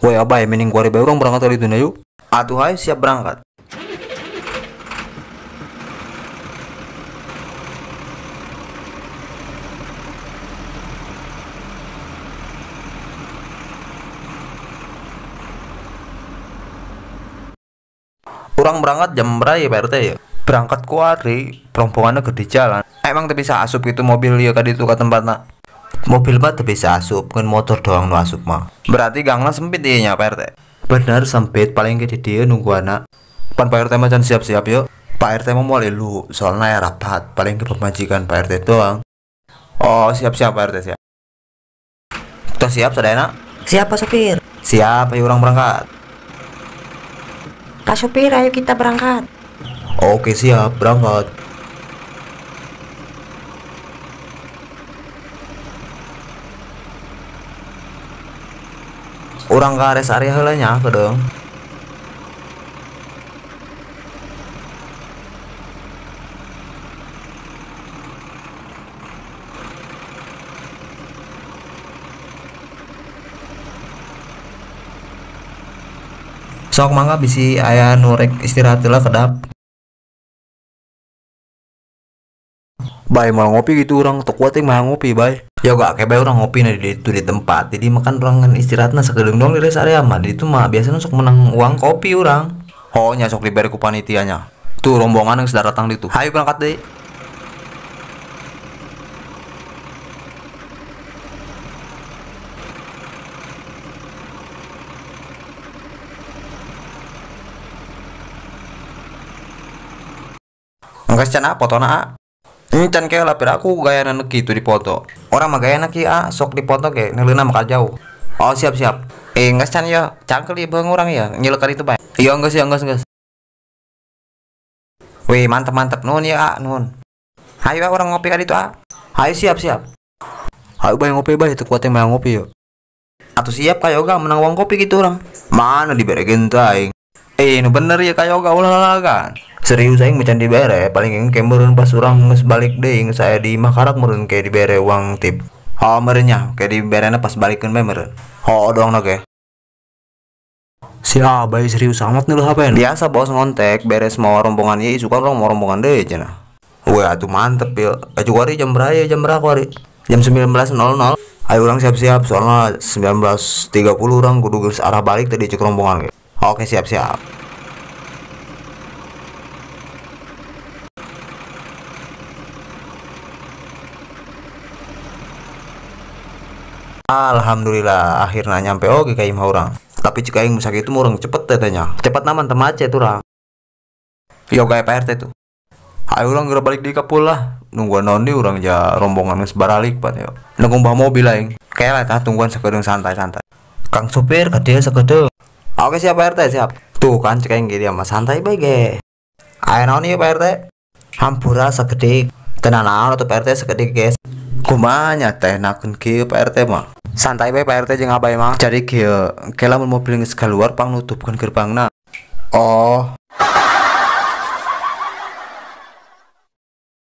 Woi abai mending kuari bae urang berangkat kali itu yuk. Atuh hayu siap berangkat. Urang berangkat jam berapa ya Pak RT ya? Berangkat kuari, rombongannya gede jalan. Emang teu bisa asup gitu mobil ya ka ditu ka tempatna. Mobil mah teu bisa asup, ngan motor doang nu asup mah. Berarti gangna sempit ieu nya Pak RT. Bener sempit, paling ge di dieu nungguanna. Pan Pak RT mah can siap-siap yuk. Pak RT mah moal lu, soalna ya rapat, paling ke pemajikan Pak RT doang. Oh, siap-siap Pak RT siap. Kita siap sadayana? Siap Pak Sopir. Siap, ayo urang berangkat. Pak Sopir, ayo kita berangkat. Oke, siap, berangkat. Urang ka rest area heula nya kedeung. Sok mangga bisi aya nu rek istirahat heula kedap. Bae mau ngopi gitu urang teu kuat mah ngopi bae. Ya gak kayak bae urang ngopi na di itu di tempat. Jadi makan ruangan istirahatna sakedeung doang di rest area mah. Di itu mah biasanya sok menang uang kopi urang. Oh nya sok dibere ku panitianya. Tuh rombongan yang sudah datang ditu. Hayu berangkat deui. Enggeus can fotona a. Encan ke lah aku gayana nu kitu dipoto. Orang mah gayana kieu a, sok dipoto ge neuleuna mah jauh. Oh siap-siap. Enggeus can ya, cangkel ieu beung urang ya, nyilekan itu bae. Iya enggeus ya enggeus enggeus. Wih, mantep-mantep nuhun ya a, nuhun. Hayu a urang ngopi ka ditu a. Hayu siap-siap. Hayu bae ngopi bae teu kuat mah ngopi yo. Atuh siap ka yoga menang uang kopi gitu urang. Mana diberekeun teh aing. Nu bener ya ka yoga ulah lalagan. Serius aing macan dibere, paling engke meureun pas urang geus balik deui geus aya di imah karak meureun ke dibere uang tip. Oh meureun nya, ke diberena pas balikeun bae meureun. Oh doang na ge. Si abai serius amat nih lu HP. Biasa bos ngontek beres mau rombongan ieu isukan urang mau rombongan deui cenah. Weh atuh mantep ya. Atuh kuari jam berapa ya? Jam berapa kuari? Jam 19.00. Ayo urang siap-siap soalnya 19.30 urang kudu geus arah balik tadi cek rombongan ge. Oke siap-siap. Alhamdulillah akhirnya nyampe oge ka imah urang. Tapi jika aing sakitu mah urang cepet teh nya. Cepet naman teu macet urang. Yo gae Pak RT tuh. Ayo urang geura balik deui ka pul lah. Nungguan naon deui urang ja rombongan geus baralik pan yo. Nunggu bah mobil aing. Kela tah tungguan sakedeung santai-santai. Kang sopir ka dieu sakedeung. Oke siap Pak RT siap. Tuh kan cek aing ge dia mah santai bae ge. Aya naon ieu Pak RT? Hampura sakedik. Teu nanaon atuh Pak RT sakedik guys. Kumaha nya teh nakeun kieu Pak RT mah. Santai bae Pak RT jeung abai mah. Jadi kieu, ke lamun mobil geus keluar pang nutupkeun gerbangna. Oh,